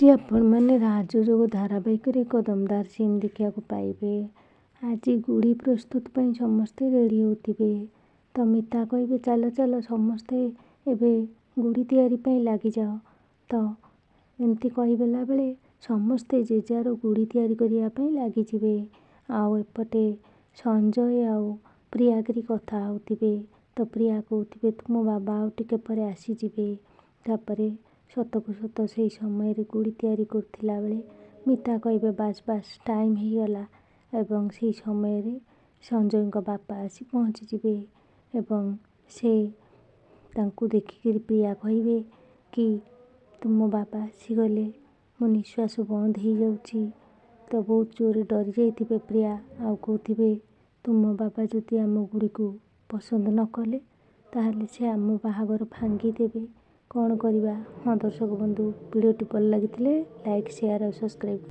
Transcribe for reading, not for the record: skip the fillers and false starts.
ଆଜି ଆପଣମାନେ ରାଜଯୋଗ ଧାରାବାହିକରେ ଏକ ଦମଦାର ସିନ୍ ଦେଖିବାକୁ ପାଇବେ। ଆଜି ଗୁଡ଼ି ପ୍ରସ୍ତୁତ ପାଇଁ ସମସ୍ତେ ରେଡ଼ି ହେଉଥିବେ। ତ ମିତା କହିବେ, ଚାଲ ଚାଲ ସମସ୍ତେ ଏବେ ଗୁଡ଼ି ତିଆରି ପାଇଁ ଲାଗିଯାଅ। ତ ଏମିତି କହିଦେଲା ବେଳେ ସମସ୍ତେ ଯେଯାର ଗୁଡ଼ି ତିଆରି କରିବା ପାଇଁ ଲାଗିଯିବେ। ଆଉ ଏପଟେ ସଞ୍ଜୟ ଆଉ ପ୍ରିୟାଗିରି କଥା ହେଉଥିବେ। ତ ପ୍ରିୟା କହୁଥିବେ, ତୁମ ବାବା ଆଉ ଟିକେ ପରେ ଆସିଯିବେ। ତାପରେ ସତକୁ ସତ ସେଇ ସମୟରେ ଗୁଡ଼ି ତିଆରି କରୁଥିଲା ବେଳେ ମିତା କହିବେ, ବାସ୍ ବାସ୍ ଟାଇମ୍ ହେଇଗଲା। ଏବଂ ସେଇ ସମୟରେ ସଞ୍ଜୟଙ୍କ ବାପା ଆସି ପହଞ୍ଚିଯିବେ ଏବଂ ସେ ତାଙ୍କୁ ଦେଖିକିରି ପ୍ରିୟା କହିବେ କି ତୁମ ବାବା ଆସିଗଲେ, ମୋ ନିଶ୍ୱାସ ବନ୍ଦ ହେଇଯାଉଛି। ତ ବହୁତ ଜୋରରେ ଡରି ଯାଇଥିବେ ପ୍ରିୟା ଆଉ କହୁଥିବେ, ତୁମ ବାବା ଯଦି ଆମ ଗୁଡ଼ିକୁ ପସନ୍ଦ ନ କଲେ ତାହେଲେ ସେ ଆମ ବାହାଘର ଭାଙ୍ଗିଦେବେ, କ'ଣ କରିବା? ହଁ ଦର୍ଶକ ବନ୍ଧୁ, ଭିଡ଼ିଓଟି ଭଲ ଲାଗିଥିଲେ ଲାଇକ୍, ସେୟାର ଆଉ ସବସ୍କ୍ରାଇବ୍।